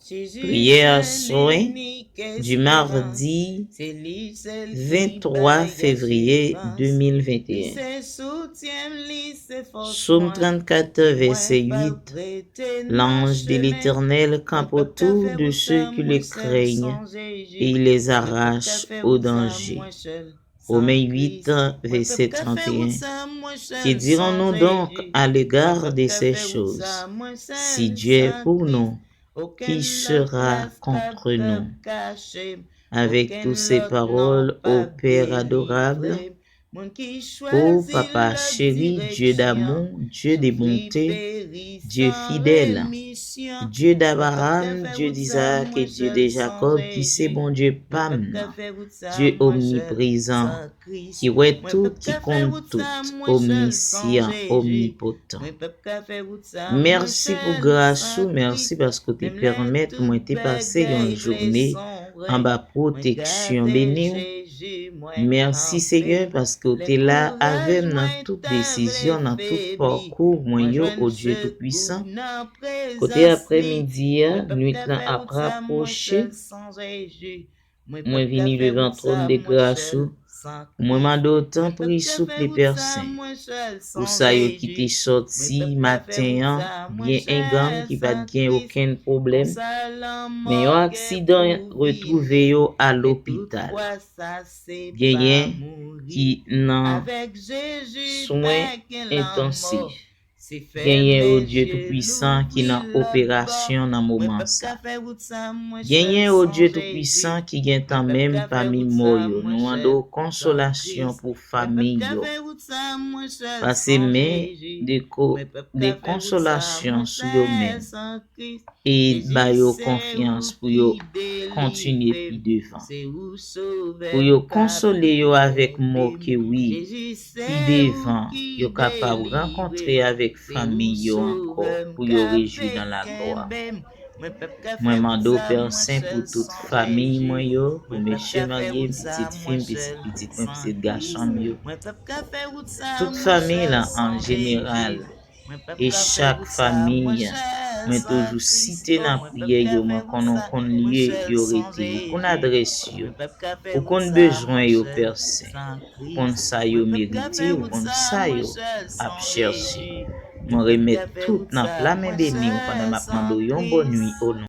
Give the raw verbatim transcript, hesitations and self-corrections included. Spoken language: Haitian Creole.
Prière soin du mardi vingt-trois février deux mille vingt et un. Psaume trente-quatre, verset huit. L'ange de l'Éternel campe autour de ceux qui le craignent et il les arrache au danger. Romains huit, verset trente et un. Que dirons-nous donc à l'égard de ces choses? Si Dieu est pour nous, qui sera contre nous? Avec toutes ces paroles, ô Père adorable, ô Papa chéri, Dieu d'amour, Dieu de bonté, Dieu fidèle, Dieu d'Abraham, Dieu d'Isaac et Dieu de Jacob, ki se Bondye pa m nan, Dieu omniprezan, ki wè tout, ki konn tout, omnisyan, omnipotan. Mèsi pou gras ou, mèsi paske w te pèmèt mwen te pase yon jounen anba pwoteksyon beni w. Mèsi, Senyè, paske w te la avè m nan tout desizyon, nan tout pakou mwen yo, o Dye Toupwisan. Kote aprèmidi a, nwit lan ap rapwoche, mwen vini devan twòn de gras ou. Mwen mande w, tanpri, souple, Pè Sen, pou sa yo ki te sòti maten an byen enganm, ki pa t gen okenn pwoblèm, men yon aksidan retwouve yo a lopital. Genyen ki nan swen entansif. Genyen, o Dye Toupwisan, ki nan operasyon nan moman sa. Genyen, o Dye Toupwisan, ki gentan menm pami mò yo. Nou mande w konsolasyon pou fanmi yo. Pase men de, ko, de konsolasyon sou yo menm. E ba yo konfyans pou yo kontinye pi devan. Pou yo konsole yo avèk mo ke wi, pi devan, yo kapab rankontre avèk fanmi yo ankò, pou yo rejwi nan laglwa. Mwen mande w, Pè Sen, pou tout fanmi mwen yo, pou mesye marye m, pitit fi m, pitit pitit mwen, pitit gason m yo. Tout fanmi lan an jeneral. E chak fanmi mwen toujou site nan priyè yo, mwen konnen w konn lye yo rete, ou konn adrès yo, ou konn bezwen yo, Pè Sen, ou konn sa yo merite, ou konn sa yo ap chèche. Mwen remèt tout nan pla men beni w pandan m ap mande w yon bòn nwi o non